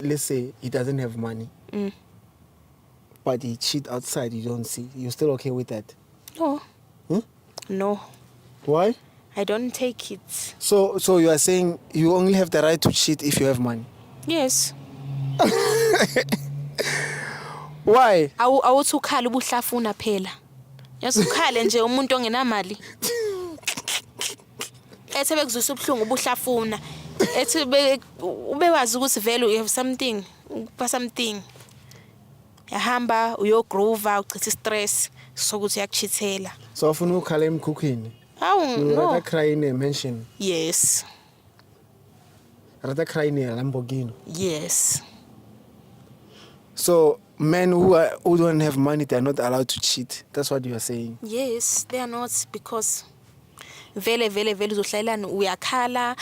Let's say he doesn't have money, but he cheat outside, you don't see. You're still okay with that? No. Hmm? No. Why? I don't take it. So you are saying you only have the right to cheat if you have money? Yes. Why? Awu, awuthi ukhala ubuhlafuna phela. Yazi, ukhale nje umuntu ongenamali. Ethe bekuzwisa ubuhlungu ubuhlafuna. Ethi ube wazi ukuthi vele you have something, ukupa something. Yahamba uyogroove, uchitha stress sokuthi uyakuchithela. So ufuna ukukhala emkhukhwini? Awu. You No. rather cry in a mansion? Yes. Rather cry in a Lamborghini? Yes. So men who don't have money, they are not allowed to cheat. That's what you are saying? Yes, they are not, because vele vele vele uzohlalelana uyakhala,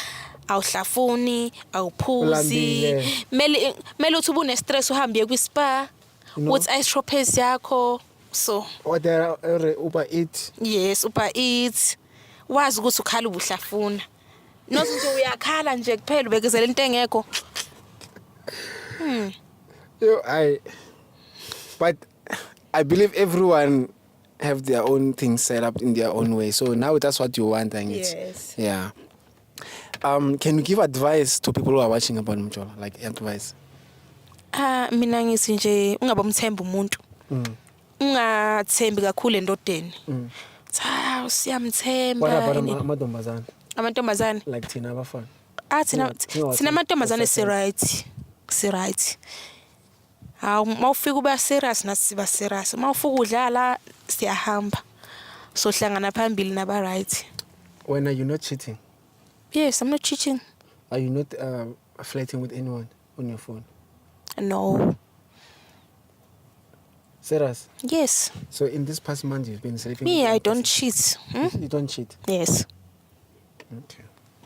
awuhlafuni, awuphuzi. Ulambile. Mele mele uthi ubune stress uhambe uye kwi-spa. No. Uthi ice tropez yakho. So, Order or Uber Eat. Yes, Uber Eats. Wazi ukuthi ukhala ubuhlafuna. Not nje uyakhala nje kuphela, ubekezela into engekho. Yo, I but I believe everyone have their own things set up in their own way. So now that's what you want, and it's Yes. Yeah. Can you give advice to people who are watching about Mjolo? Like advice? Ah, mina ngithi nje ungabomthemba umuntu. Ungathembi kakhulu endodeni. Cha, siyamthemba. What about amantombazane? Amantombazane? Like thina abafana. Ah, thina thina amantombazane si right. Si right. Hawu, mawufika uba serious, nathi siba serious. Mawufika udlala, siyahamba. Sohlangana phambili naba right. When are you not cheating? Yes, I'm not cheating. Are you not flirting with anyone on your phone? No. Serious? Yes. So in this past month you've been sleeping Me, with I one don't person? cheat. You don't cheat? Yes. Okay.